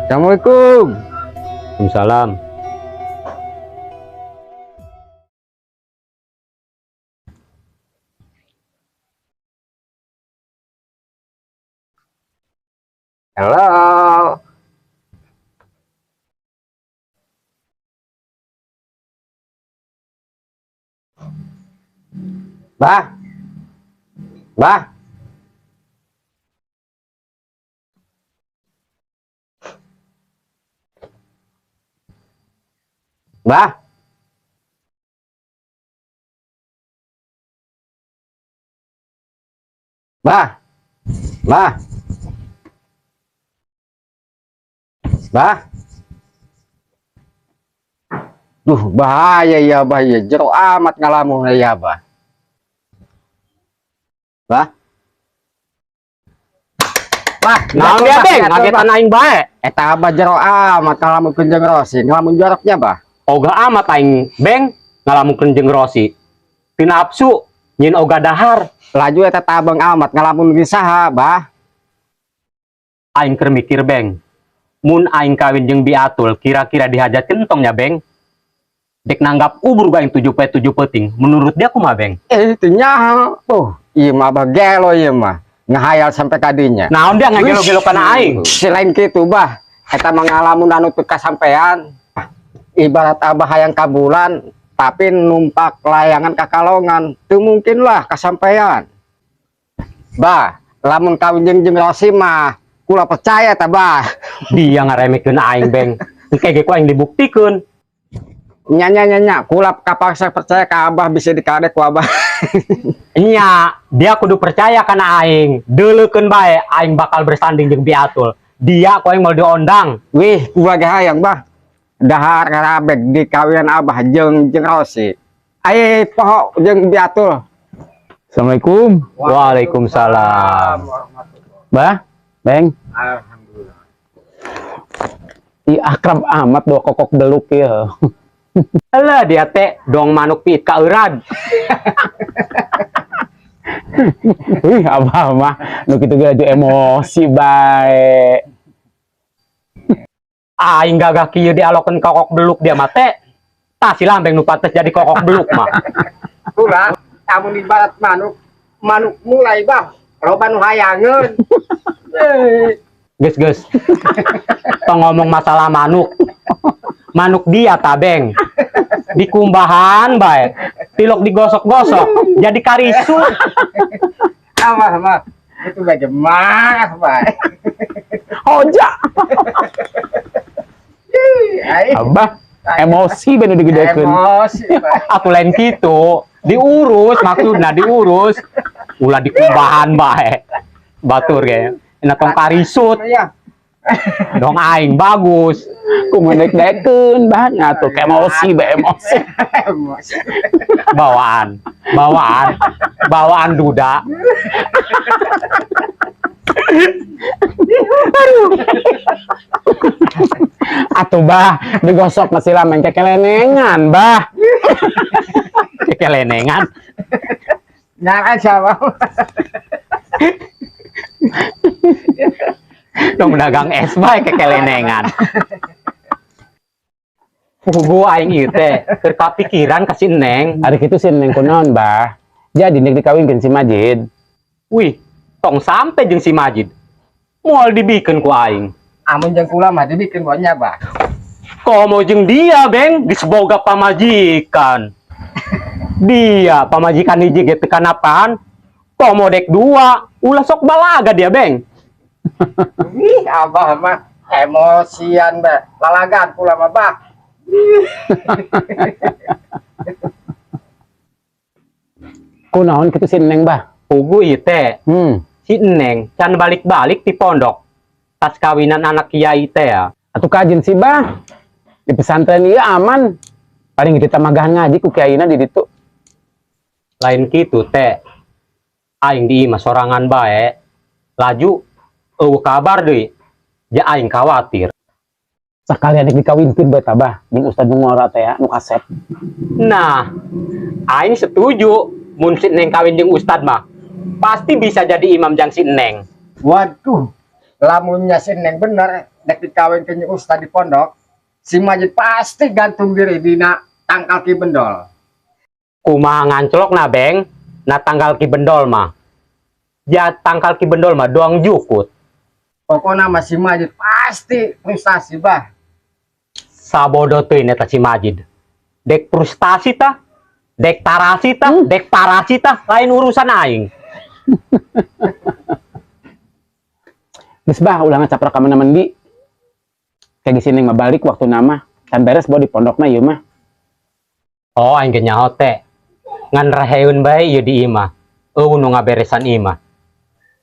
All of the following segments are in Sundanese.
Assalamualaikum. Waalaikumsalam. Halo. Bah. Bah. Bah. Bah. Bah. Bah. Duh, bahaya ya, bahaya. Jero amat ngalamun ya, Bah. Bah. Bah, Naon dia, Beng? Ngagetan aing bae. Eta abah jero amat ngalamun jeung Rosi, ngalamun joroknya, Bah. Ogah amat aing, Beng, ngalamunkeun jeung Rosi. Ti nafsu nyin ogah dahar. Laju eta tabang amat ngalamun ge saha, Bah? Aing keur mikir, Beng. Mun aing kawin jeung Biatul, kira-kira dihajatkeun entong nya, Beng? Dek nanggap ubur gua aing 7 poe 7 peuting. Menurut dia kumaha, Beng? Eh, itu nyaho. Oh, ieu mah abah gelo ieu mah. Ngahayal sampai kadinya. Naon dia ngagelo-gelo kana aing? Selain kitu, Bah, eta mah ngalamun anu teu kasampean. Ibarat abah hayang ka bulan, tapi numpak layangan ka kalongan, teu mungkin lah kasampean. Bah, lamun kawin jeung jeung Rosi mah kula percaya ta, Bah. Dia ngaremekeun aing, Beng. Engke ge ku aing dibuktikeun. Nya nya nya nya, kula kapaksa percaya ka abah bisa dikadek ku abah. Nya, dia kudu percaya kana aing. Deuleukeun bae aing bakal bersanding jeung Biatul. Dia ku aing mau diondang. Wih, kula ge hayang, Bah. Dahar karabek di kawinan abah jeung jeung Rosi. Aye poho jeung Biatul. Assalamualaikum. Waalaikumsalam. Bah, Beng. Alhamdulillah. Ih, akrab amat dua kokok beluk ya. Alah dia teh dong manuk piit ka eurad. Wih, abah mah nu kitu ge aju emosi bae. Aing gagah kieu dialokeun kokok beluk dia mah teh. Tah si lambeng nu pantes jadi kokok beluk mah. Kula amun ibarat manuk, manuk mulai bah, loba nu hayangeun. Eh, Geus geus. Tong ngomong masalah manuk. Manuk dia tabeng. Dikumbahan bae. Tilok digosok-gosok jadi karisu. Abah mah itu bagaimana bae. Hoja. Ai, Abah emosi bae nu digedekeun. emosi bae. Atuh lain kitu. Diurus maksudna diurus. Ulah dikumbahan bae. Batur ge. Enak tong karisut. Ya. Dong aing bagus. Kumaha dek-dekeun bah nya atuh emosi bae emosi. Emosi. Bawaan, bawaan, bawaan duda. Atuh bah, digosok masih lama kekelenengan bah. Kekelenengan. Nyara siapa? Dong dagang es bae kekelenengan. Pugu aing ieu teh keur kapikiran ka si Neng. Ari kitu si Neng kunaon bah? Jadi nek dikawinkeun si Majid. Wih, tong sampe jeung si Majid. Moal dibikeun ku aing. Amun jeung kula mah dibikeun bonya, Bah. Komo jeung dia, Beng, geus boga pamajikan. Dia pamajikan hiji ge teu kanapaan. Komo dek dua, ulah sok balaga dia, Beng. Ih, abah mah emosian bae. Lalagan kula mah, Bah. Kunaon kitu si Neng bah? Pugu ieu teh, si Neng can balik-balik ti pondok. Tas kawinan anak kiai teh ya. Atuh kajin si bah. Di pesantren ieu aman. Paling kita magahan ngaji ku kiaina di ditu. Lain kitu teh. Aing di imah sorangan bae. Laju eueuh kabar deui. Ja aing khawatir. Sekalian dek dikawinkeun bae tabah jeung ustad nu ngora teh ya, nu kasep. Nah, aing setuju mun si Neng kawin jeung ustad mah. Pasti bisa jadi imam jang si Neng. Waduh, lamunnya si Neng bener, Dek dikawinkeun jeung ustad di pondok, si Majid pasti gantung diri dina tangkal Ki Bendol. Kumaha nganclok na, Beng? Na tangkal Ki Bendol mah. Ja tangkal Ki Bendol mah doang jukut. Pokoknya mah si Majid pasti frustasi, Bah. Sabodo teuing eta si Majid. Dek frustasi tah, dek tarasi tah, dek parasi tah, lain urusan aing. Geus, Bah, ulah ngacaprak ka mana mandi. Kayak gini mah balik waktu nama. Can beres bawa di pondokna ieu mah. Oh, aing ge nyaho teh. Ngan raheun bae ieu di imah. Euweuh nu ngaberesan imah.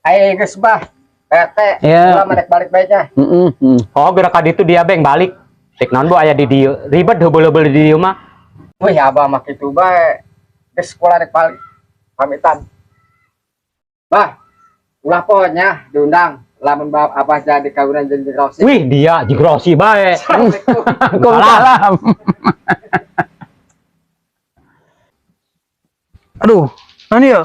Ayo geus, Bah. RT, Ya. ulah mah balik bae nya. Heeh. Oh, geura ka ditu dia, Beng, balik. Dek naon bu aya di dieu. Ribet heubeul-heubeul di dieu mah. Wih, abah mah kitu bae. Geus sekolah rek balik. Pamitan. Bah, ulah pokoknya diundang lamun bab abah jadi kawinan jeung jeung Rosi. Wih, dia jigrosi bae. Assalamualaikum. Waalaikumsalam. Aduh, mana ya?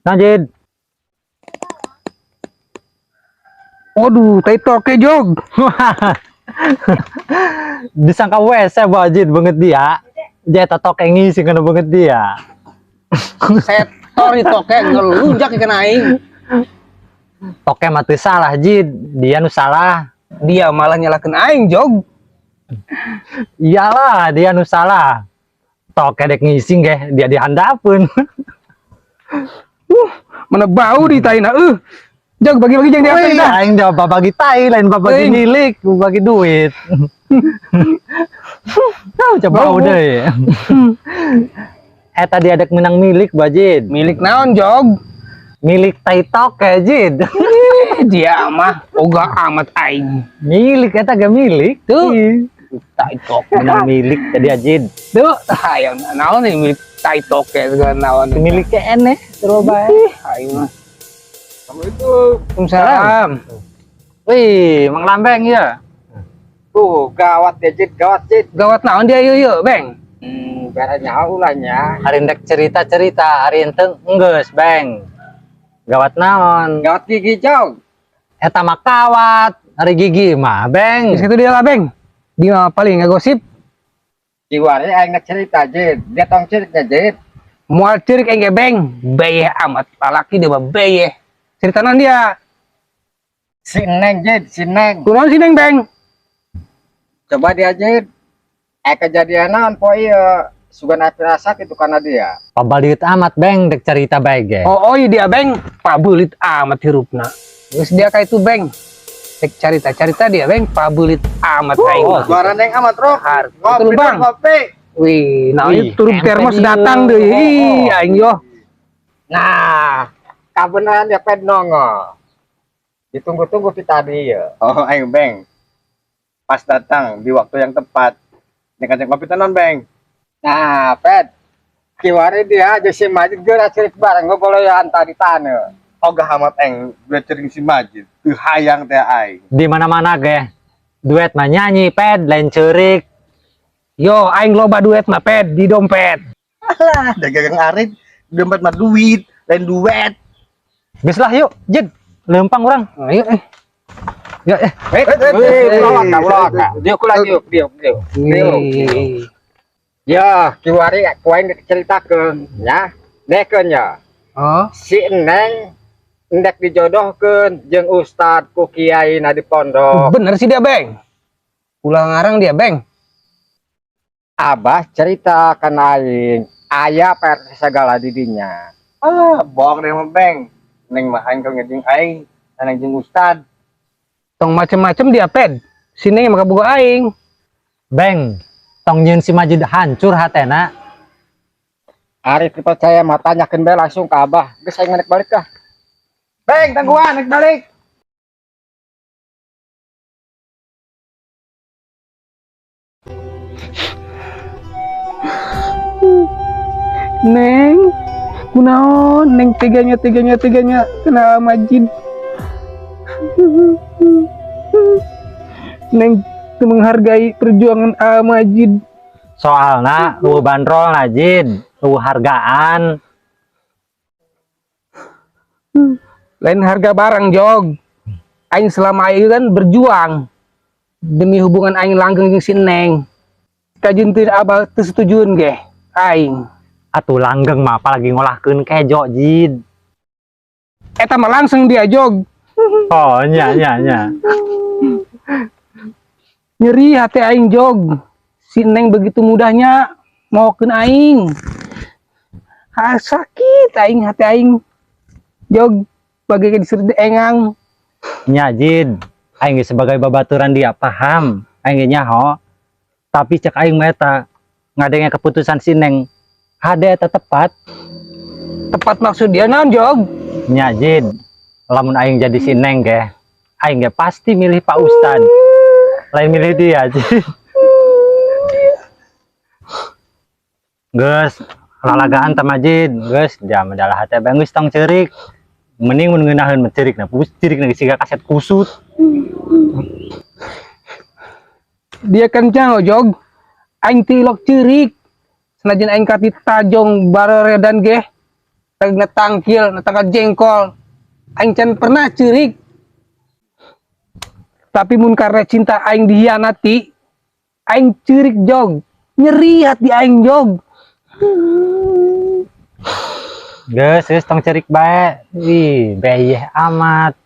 Najid. Waduh, tai toke jog. Disangka WC bajit banget dia. Dia toke ngisi kena banget dia. Setor di toke ngelunjak ikan aing. Toke mah teu salah, Jid, dia nu salah. Dia malah nyalakan aing jog. Iyalah, dia nu salah. Toke dek ngising ge dia dihandapeun. Mana bau di taina euh. Jog bagi-bagi jeung dia Wih, dah. aing dia babagi tai lain babagi Euy. milik, bagi duit. Tahu coba Bau. udah. Eh, tadi ada menang milik, Bajid. Milik naon jog? Milik tai toke, Jid. Eh, dia mah ogah amat aing. Milik eta ge milik. Tuh. Ih, Tai toke. menang milik tadi Ajid. Tuh, hayang naon nih milik tai toke segala naon. Milik ene terus bae. Aing mah. Assalamualaikum. Waalaikumsalam. Wih, Mang Lambeng ya. Tuh, gawat ya, Jid, gawat, Jid. Gawat naon dia yuk yuk, Beng. Beres nyaho ulahnya. Hari ndek cerita-cerita, hari ente enggeus, Beng. Gawat naon? Gawat gigi jauh. Eta mah kawat, hari gigi mah, Beng. Terus itu dia lah, Beng. Dia mah paling ngegosip. Kiwari aing nak cerita, Jid. Dia tong cerita, Jid. Mual cerik aing ge, Beng. Beyeh amat lalaki dia mah beyeh. Cerita naon dia? Si Neng, Jid, si Neng. Kunaon si Neng, Beng? Coba dia, Jid. Eh, kejadian naon po ieu? Sugan aya pirasat itu karena dia. Pabaliut amat, Beng, dek cerita bae ge. Oh, oh iya dia, Beng. Pabelit amat hirupna. Geus dia ka itu, Beng. Dek carita-carita dia, Beng. Pabelit amat aing. Oh, Suara Neng amat roh. Har. Ngopi Betul, Bang. dong, ngopi. Wih, nah Wih, ini turun ente termos dia. datang deh. Oh, oh. Ih, aing yo. Nah, kabeneran ya ped nongol. Ditunggu-tunggu ti tadi ya. Oh, ayo Beng. Pas datang di waktu yang tepat. Nek kacang kopi tenan, Beng. Nah, Ped. Kiwari dia jeung si Majid geura cerik bareng gogoloyan tadi taneuh. Ogah amat eng gue cering si Majid. Teu hayang teh aing. Di mana-mana ge. Duet mah nyanyi, Ped, lain ceurik. Yo, aing loba duet mah, Ped, di dompet. Alah, dagang arit dompet mah duit, lain duet. Geus lah yuk, Jid. Lempang urang. Ayo eh. Ya eh. Wih, ulah waka, ulah waka. Diuk ulah diuk, diuk, diuk. Diuk. Wih. Ya, kiwari ku aing diceritakeun nya. Dekeun ya. Oh, Si Neng endek dijodohkeun jeung ustad ku kiai na di pondok. bener sih dia, Beng. Ulah ngarang dia, Beng. Abah cerita kana aing, aya per segala didinya. Alah, bohong deh mah, Beng. Neng mah aing kau ngejeng aing, anang jeung ustad. Tong macem-macem dia, Ped. Sini maka boga aing. Beng, tong nyieun si Majid hancur hatena. Ari dipercaya mah tanyakeun bae langsung ke Abah. Geus aing mah balik ah. Beng, tangguhan naik balik. Neng, kunaon Neng teganya teganya teganya kena Majid. Neng teu menghargai perjuangan A Majid. Soalna eueuh bandrol na, Jid, eueuh hargaan. Lain harga barang jog. Aing selama aing kan berjuang demi hubungan aing langgeng jeung si Neng. Kajeun teu Abah teu setujuun ge aing. Atuh langgeng mah apalagi ngolahkeun kejo, Jid. Eta mah langsung dia, Jog. Oh, nya nya nya. Nyeri hati aing, Jog. Si Neng begitu mudahnya mohokeun aing. Ha, sakit aing hati aing. Jog, bagaikan diseret engang. Nya, Jid. Aing ge sebagai babaturan dia paham. Aing ge nyaho. Tapi cek aing mah eta ngadenge keputusan si Neng hade eta tepat. Tepat maksud dia naon, Jog? Nya, Jid. Lamun aing jadi si Neng ge, aing ge pasti milih Pak Ustad. Lain milih dia, Jid. Geus, lalagaan teh Majid, geus jam adalah hate bae geus tong ceurik. Mending mun ngeunaheun mah ceurik na, pus ceurik na siga kaset kusut. Dia kan nyaho, Jog. Aing teu ilok ceurik. Senajan aing kati tajong baroredan ge, rek tangkil, tangkal jengkol. Aing can pernah ceurik. Tapi mun karena cinta aing dihianati, aing ceurik, Jog. Nyeri hati aing, Jog. Geus, geus tong ceurik bae. Ih, beyeh amat.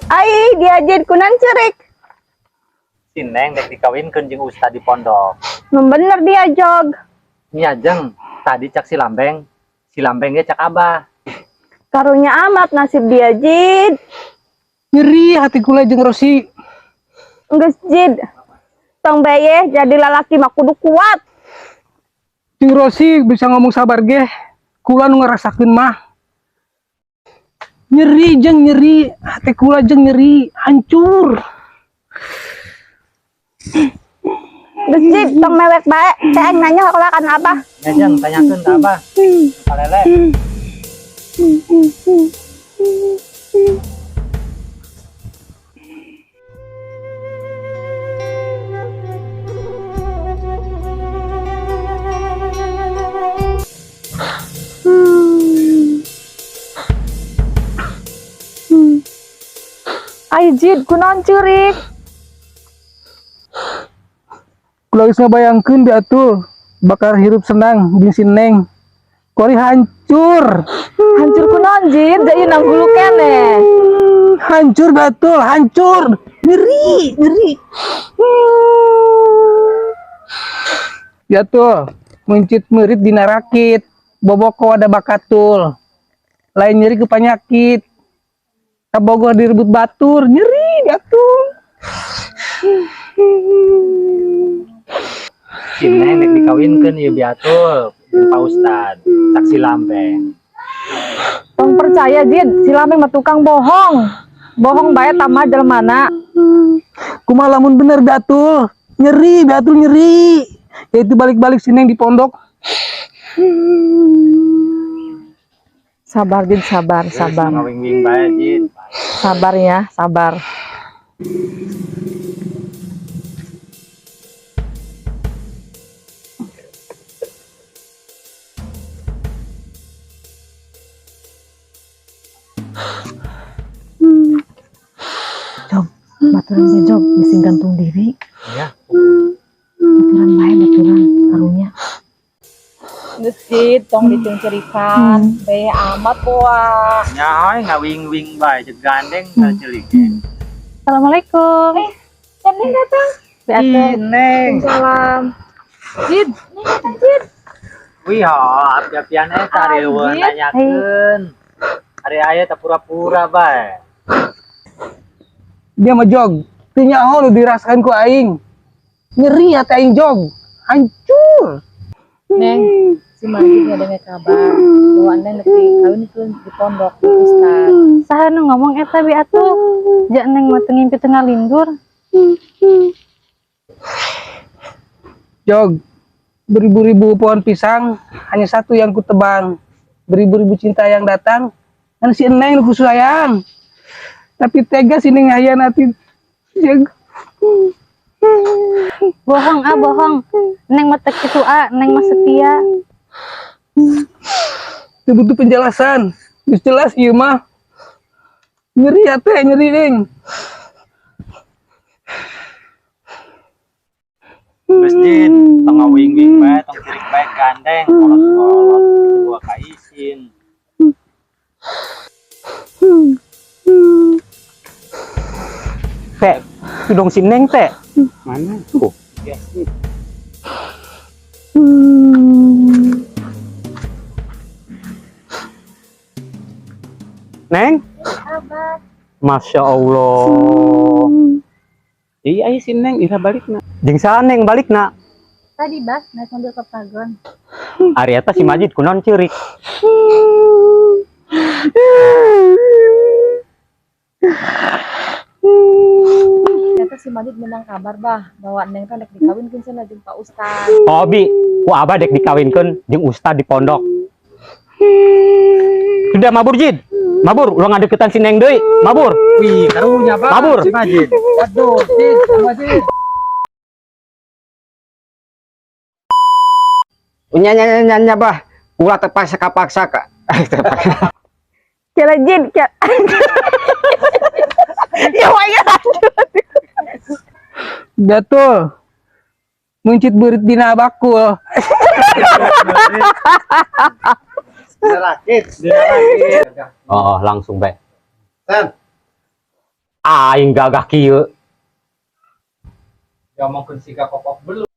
Ai, dia Jid, kunaon ceurik. Si Neng dek dikawinkeun jeung ustad di pondok. Bener dia, Jog. Nya jeng, tadi cak si Lambeng ge cak Abah. Karunya amat nasib dia, Jid. Nyeri hati kula jeung Rosi. Geus, Jid. Tong beye jadi lalaki mah kudu kuat. Jeung Rosi bisa ngomong sabar ge, kula nu ngarasakeun mah. Nyeri jeung nyeri, hati kula jeung nyeri, hancur. Geus, Jid, tong mewek bae. Teh aing nanya kula kan Abah. Nya jeng, tanyakeun ka Abah. Palele. Ai, Jid, kunaon ceurik? Kula geus ngabayangkeun diatur bakal hirup senang jeung si Neng. Kori hancur. Hancur kunaon, Jid? Jadi nanggulu keneh. Hancur betul, hancur. Nyeri, nyeri. Ya tuh, mencit merit dina rakit, boboko ada bakatul. Lain nyeri ke penyakit. Kabogoh direbut batur, nyeri betul. Si Neng dek dikawinkeun ieu biatul jeung Pak Ustad, cak si Lambeng. Tong percaya, Jid, si Lambeng mah tukang bohong. Bohong bae tambah jelmana. Kumaha lamun bener betul, nyeri betul nyeri. Yaitu balik-balik si Neng di pondok. Sabar, Jid, sabar, Geus sabar. ngawing-wing bae, Jid. Sabar ya, sabar. Jog, baturan ge, Jog, bisi gantung diri. Iya. Baturan bae, baturan karunya. Geus, Jid, tong dicungcerikan. Beye amat poa. Nya hoy ngawing-wing bae jeung gandeng ceurik ge. Assalamualaikum. Neng datang. Beate. Neng. Salam. Jid, Neng datang, Jid. Wih, ho, api-apian eta ari eueuh Jid. nanyakeun. Ari aya teh pura-pura bae. Dia mah Jog, teu nyaho nu dirasakan ku aing. Nyeri hati aing, Jog, hancur. Neng, si Majid ngadenge kabar bahwa Neng dek kawin itu di pondok di Ustad. Saha nu ngomong eta bi atuh? Ja Neng mah teu ngimpi teu ngalindur. Jog, beribu-ribu pohon pisang, hanya satu yang kutebang. Beribu-ribu cinta yang datang, dan si Neng nu sayang. Tapi tega si Neng ngahianati. Jog. Bohong ah, bohong. Neng mah teu kitu ah, Neng mah setia. Teu butuh penjelasan. Geus jelas ieu mah. Nyeri hate, nyeri, Neng. Masjid, tong ngawing-wing bae, tong kirik bae gandeng, kolot-kolot, dua kaisin. Teh, tudong si Neng teh. Mana? Tuh. Neng? Abah. Masya Allah. Iya, iya si Neng, ira balik na. Jeung saha Neng balik na? Tadi bah naik mobil ke Pagon. Ari eta si Majid kunaon ceurik? Ternyata si Majid menang kabar bah bahwa Neng teh dek dikawinkeun cenah jeung Pak Ustad. Oh bi, ku abah dek dikawinkeun jeung ustad di pondok. Sudah mabur Jid. Mabur, ulah ngadeukeutan si Neng deui. Mabur. Wih, karunya Bang. Mabur. Si Majid. Aduh, Jid, sama Jid. Nya nya nya nya bah. Ulah terpaksa kapaksa ka. Terpaksa. Kira Jid, kira. Ya waya. Betul. Meuncit beurit dina bakul. Rakit. Oh, langsung bae. Sen. Aing gagah kieu. Ngomongkeun siga kokok belum.